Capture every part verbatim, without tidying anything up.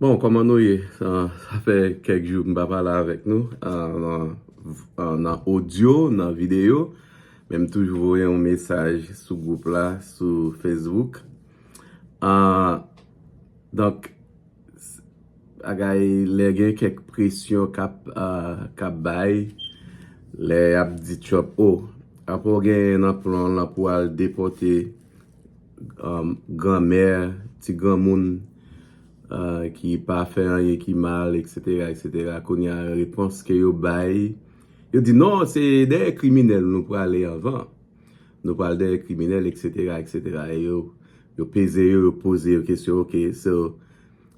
Bon, kòman nou ye? Ah, sa fè kèk jou m pa pale avèk nou, ah, nan, ah, nan odyo, nan videyo, men m toujou voye yon mesaj sou gwoup la, sou Facebook. Ah, donk, s-, bagay, lè gen kèk presyon k ap, ah, k ap bay, lè y ap di Trump, "O, apre w genyen nan plan w lan pou w al depòte, um, granmè, ti granmoun, ah, ki pa fè anyen ki mal, et cetera, et cetera." Kounye a, repons ke yo bay, yo di, "Non, se dèyè kriminèl nou prale anvan. Nou pral dèyè kriminèl, et cetera, et cetera." E yo, yo peze yo, yo poze yo kesyon, "Ok, so,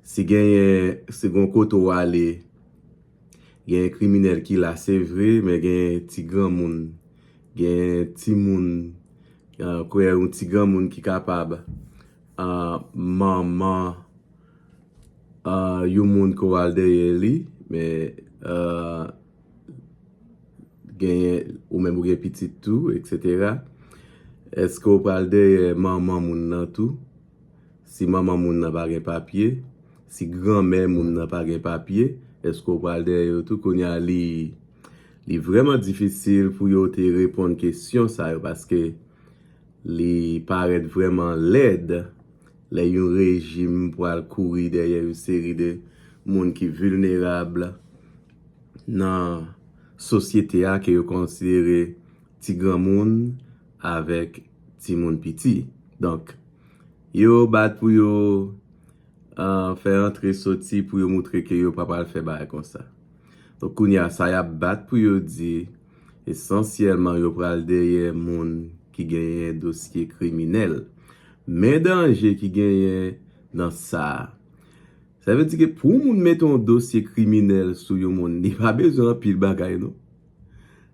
si genyen, si gon kote w ale, genyen kriminèl ki la, se vre, men genyen ti granmoun, genyen timoun, ah, kwè yon ti granmoun ki kapab, ah, manman, ah, yon moun ke w al dèyè li, men, ah, genyen, ou menm ou gen pitit tou, et cetera. Èske w pral dèyè manman moun nan tou? Si manman moun nan pa gen papye, si granmè moun nan pa gen papye, èske w pral dèyè yo tou?" Kounye a, li, li vrèman difisil pou yo te reponn kesyon sa yo, paske li parèt vrèman lèd lè yon rejim pral kouri dèyè yon seri de moun ki vilnerab nan sosyete a, ke yo konsidere ti granmoun avèk timoun piti. Donk, yo bat pou yo, ah, fè antre soti pou yo moutre ke yo pa pral fè bagay konsa. Donk, kounye a, sa y ap bat pou yo di, esansyèlman, yo pral dèyè moun ki genyen dosye kriminèl. Men danje ki genyen nan sa a. Sa vle di ke pou yon moun mete yon dosye kriminèl sou yon moun, li pa bezwen anpil bagay, non.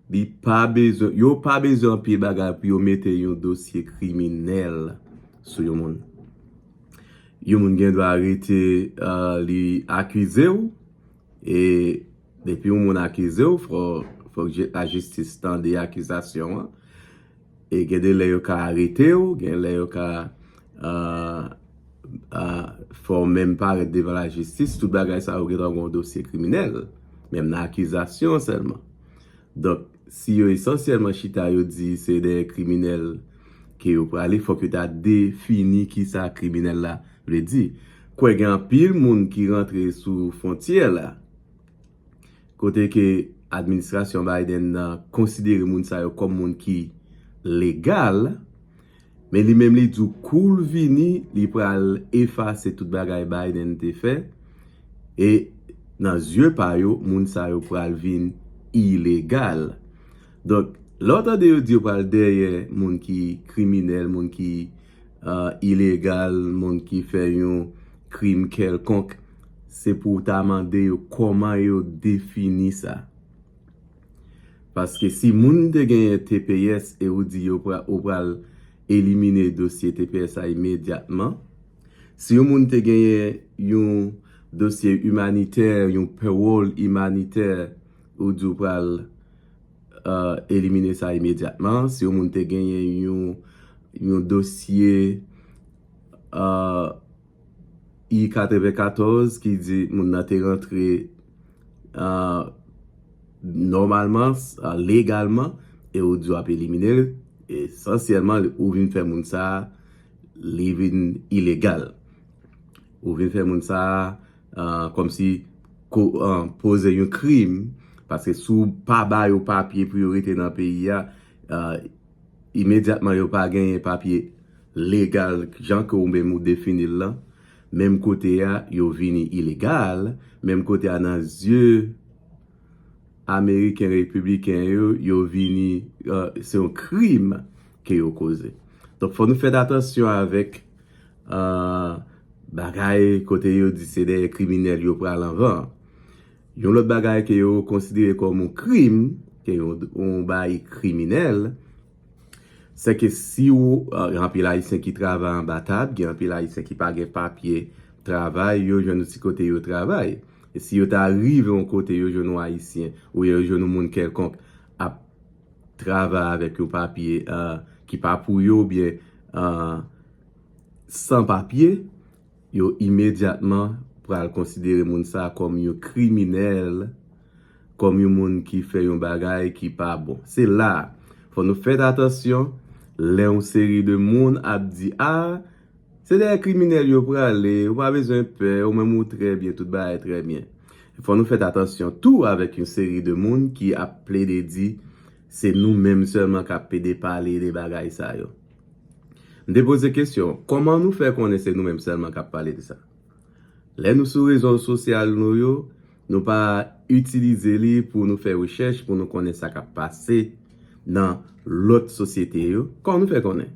Li pa bezwen, yo pa bezwen anpil bagay pou yo mete yon dosye kriminèl sou yon moun. Yon moun gen dwa rete, ah, li akize w, e depi yon moun akize w, fò, fòk je-, lajistis tande akizasyon an. E gen de lè yo ka arete w, gen lè yo ka, ah, ah, fè w menm parèt devan lajistis, tout bagay sa yo gentan gen yon dosye kriminèl, menm nan akizasyon sèlman. Donk, si yo esansyèlman chita, yo di se dèyè kriminèl ke yo prale, fòk yo ta defini kisa kriminèl la vle di. Kwè gen anpil moun ki rantre sou fwontyè la, kote ke administrasyon Biden nan konsidere moun sa yo kòm moun ki legal, men li menm li di w kou l vini, li pral efase tout bagay Biden te fè, e nan zye pa yo, moun sa yo pral vin ilegal. Donk, lè w tande yo di yo pral dèyè moun ki kriminèl, moun ki, ah, ilegal, moun ki fè yon krim kèlkonk, se pou w ta mande yo kòman yo defini sa. Paske si moun te genyen T P S e ou di yo pra-, ou pral elimine dosye T P S a imedyatman, si yon moun te genyen yon dosye imanitè, yon parole imanitè, ou di ou pral, euh, elimine sa imedyatman. Si yon moun te genyen yon, yon dosye, euh, I katrevenkatòz ki di moun nan te rantre, ah, nòmalman, ah, legalman, e ou di w ap elimine l, esansyèlman, ou vin fè moun sa a, li vin ilegal. Ou vin fè moun sa a, ah, kòmsi ko-, ah, poze yon krim, paske si w pa ba yo papye pou yo rete nan peyi a, ah, imedyatman yo pa genyen papye legal, jan ke ou menm ou defini l lan, menm kote a, yo vini ilegal, menm kote a, nan zye Ameriken repibliken yo, yo vini, euh, se yon krim ke yo koze. Donk, fò nou fè atansyon avèk, euh, bagay kote yo di se dèyè kriminèl yo pral anvan. Yon lòt bagay ke yo konsidere kòm yon krim, ke yon, yon bagay kriminèl, se ke si w, euh, gen anpil Ayisyen ki travay anba tab, gen anpil Ayisyen ki pa gen papye travay, yo jwenn yon ti kote yo travay. E si yo ta rive yon kote, yo jwenn yon Ayisyen, oubyen yo jwenn yon moun kèlkonk ap travay avèk yon papye, euh, ki pa pou yo, oubyen, euh, san papye, yo imedyatman pral konsidere moun sa kòm yon kriminèl, kòm yon moun ki fè yon bagay ki pa bon. Se la, fò nou fèt atansyon lè yon seri de moun ap di, a, se dèyè kriminèl yo prale, ou pa bezwen pè, ou menm ou trè byen, tout bagay trè byen. Fò nou fèt atansyon tou avèk yon seri de moun ki ap plede di se nou menm sèlman k ap pede pale de bagay sa yo. M te poze kesyon, kòman nou fè konnen se nou menm sèlman k ap pale de sa? Lè nou sou rezo sosyal nou yo, nou pa itilize li pou nou fè rechèch, pou nou konnen sa k ap pase nan lòt sosyete yo. Kòman nou fè konnen?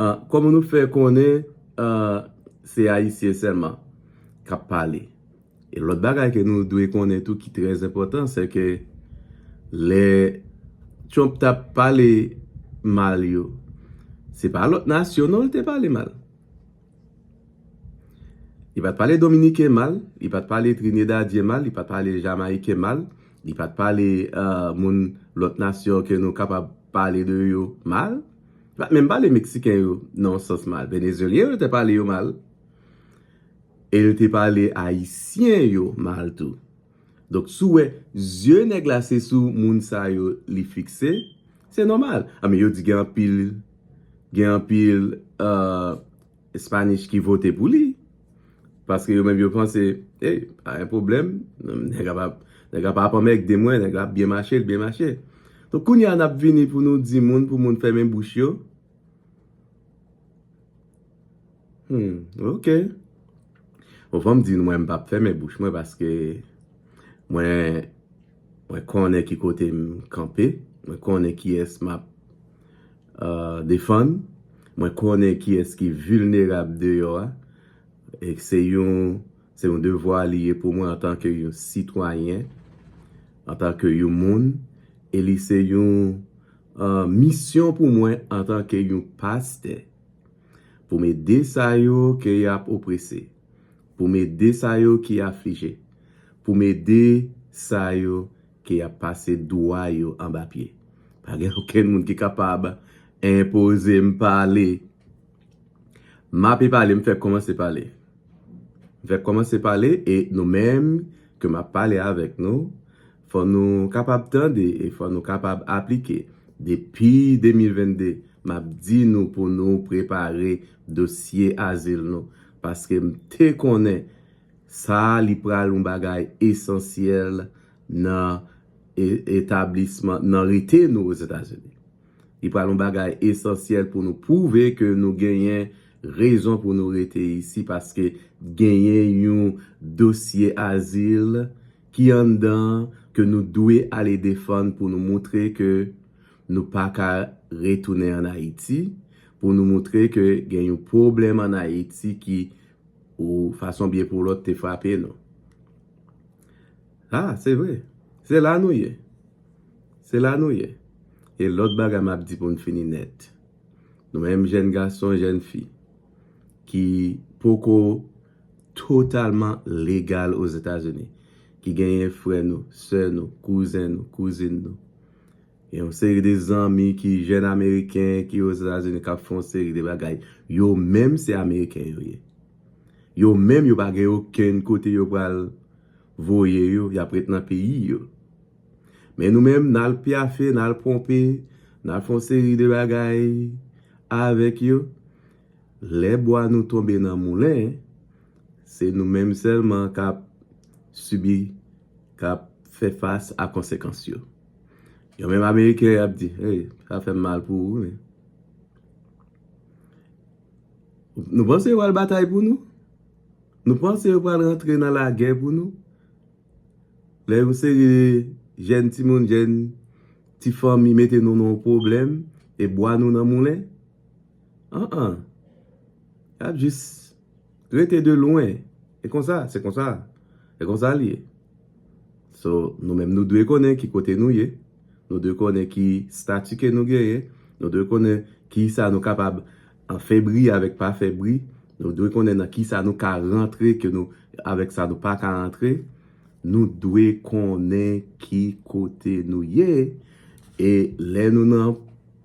Ah, kòman nou fè konnen, ah, se Ayisyen sèlman k ap pale? E lòt bagay ke nou dwe konnen tou ki trè enpòtan, se ke lè Trump t ap pale mal yo, se pa lòt nasyon non li te pale mal. Li pa t pale Dominiken mal, li pa t pale Trinidadyen mal, li pa t pale Jamayiken mal, li pa t pale, ah, moun lòt nasyon ke nou kapab pale de yo mal. Li pa t menm pale Meksiken yo nan yon sans mal. Venezuelyen yo te pale yo mal. E l te pale Ayisyen yo mal tou. Donk, si w wè zye nèg la se sou moun sa yo li fikse, se nòmal. Anben, yo di gen anpil, gen anpil, ah, Spanish ki vote pou li. Paske yo menm yo panse, hey, pa gen pwoblèm, nèg la pa, nèg la pa ap anmègde mwen, nèg la ap byen mache, l byen mache. Donk, kounye a n ap vini pou nou di moun, pou moun fèmen bouch yo. Hmm, ok. Bon, fò m di nou, mwen, m p ap fèmen bouch mwen paske mwen, mwen konnen ki kote m kanpe, mwen konnen kiyès m ap, euh, defann, mwen konnen kiyès ki vilnerab deyò a. E se yon, se yon devwa li ye pou mwen antanke yon sitwayen, antanke yon moun, e li se yon, euh, misyon pou mwen antanke yon pastè, pou m ede sa yo ke y ap oprese, pou m ede sa yo ki aflije, pou m ede sa yo ke y ap pase dwa yo anba pye. Pa gen okenn moun ki kapab enpoze m pale. M ape pale, m fèk kòmanse pale. M fèk kòmanse pale, e nou menm ke m ap pale avèk nou, fò nou kapab tande e fò nou kapab aplike. Depi de mil vennde, m ap di nou pou nou prepare dosye azil nou, paske m te konnen sa li pral yon bagay esansyèl nan e-, etablisman, nan rete nou Ozetazini. Li pral yon bagay esansyèl pou nou pwouve ke nou genyen rezon pou nou rete isi, paske genyen yon dosye azil ki anndan ke nou dwe ale defann pou nou moutre ke nou pa ka retounen ann Ayiti, pou nou moutre ke gen yon pwoblèm ann Ayiti ki, ou fason byen pou lòt, te frape nou. Ah, se vre. Se la nou ye. Se la nou ye. E lòt bagay m ap di pou n fini nèt. Nou menm jèn gason, jèn fi ki poko totalman legal Ozetazini, ki genyen frè nou, sè nou, kouzen nou, kouzin nou, gen yon seri de zanmi ki jèn ameriken ki Ozetazini k ap fè yon seri de bagay. Yo menm se ameriken yo ye. Yo menm yo pa gen okenn kote yo pral voye yo, y ap ret nan peyi yo. Men nou menm, n al pyafe, n al ponpe, n al fè yon seri de bagay avèk yo. Lè bwa nou tonbe nan moulen, se nou menm sèlman k ap sibi, k ap fè fas a konsekans yo. Yo menm ameriken y ap di, hey, sa fè m mal pou ou, wi. Nou panse yo pral batay pou nou? Nou panse yo pral rantre nan lagè pou nou? Lè yon seri de jèn timoun, jèn ti fanmi mete nou nan yon pwoblèm e bwa nou nan moulen? An-an. Y ap jis rete de lwen. E konsa, se konsa. E konsa l ye. So, nou menm nou dwe konnen ki kote nou ye. Nou dwe konnen ki stati ke nou genyen. Nou dwe konnen ki sa nou kapab, an, fè bri avèk pa fè bri. Nou dwe konnen nan ki sa nou ka rantre ke nou, avèk sa nou pa ka rantre. Nou dwe konnen ki kote nou ye. E lè nou nan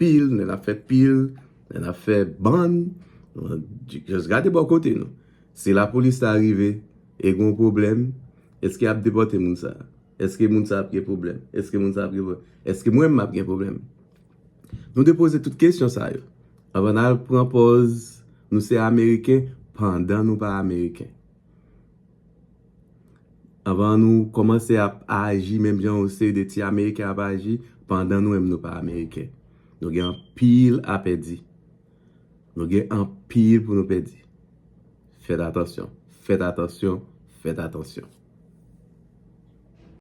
pil, lè n ap fè pil, lè n ap fè bann, just gade bò kote nou. Si lapolis ta rive, e gen yon pwoblèm, èske y ap depòte moun sa a? Èske moun sa a ap gen pwoblèm? Èske moun sa a ap gen pwoblèm? Èske mwen menm m ap gen pwoblèm? Nou te poze tout kesyon sa yo. Anvan n al pran pòz nou se Ameriken pandan nou pa Ameriken. Anvan nou kòmanse ap aji menm jan yon seri de ti Ameriken ap aji pandan nou menm nou pa Ameriken. Nou gen anpil a pèdi. Nou gen anpil pou nou pèdi. Fèt atansyon, fèt atansyon, fèt atansyon.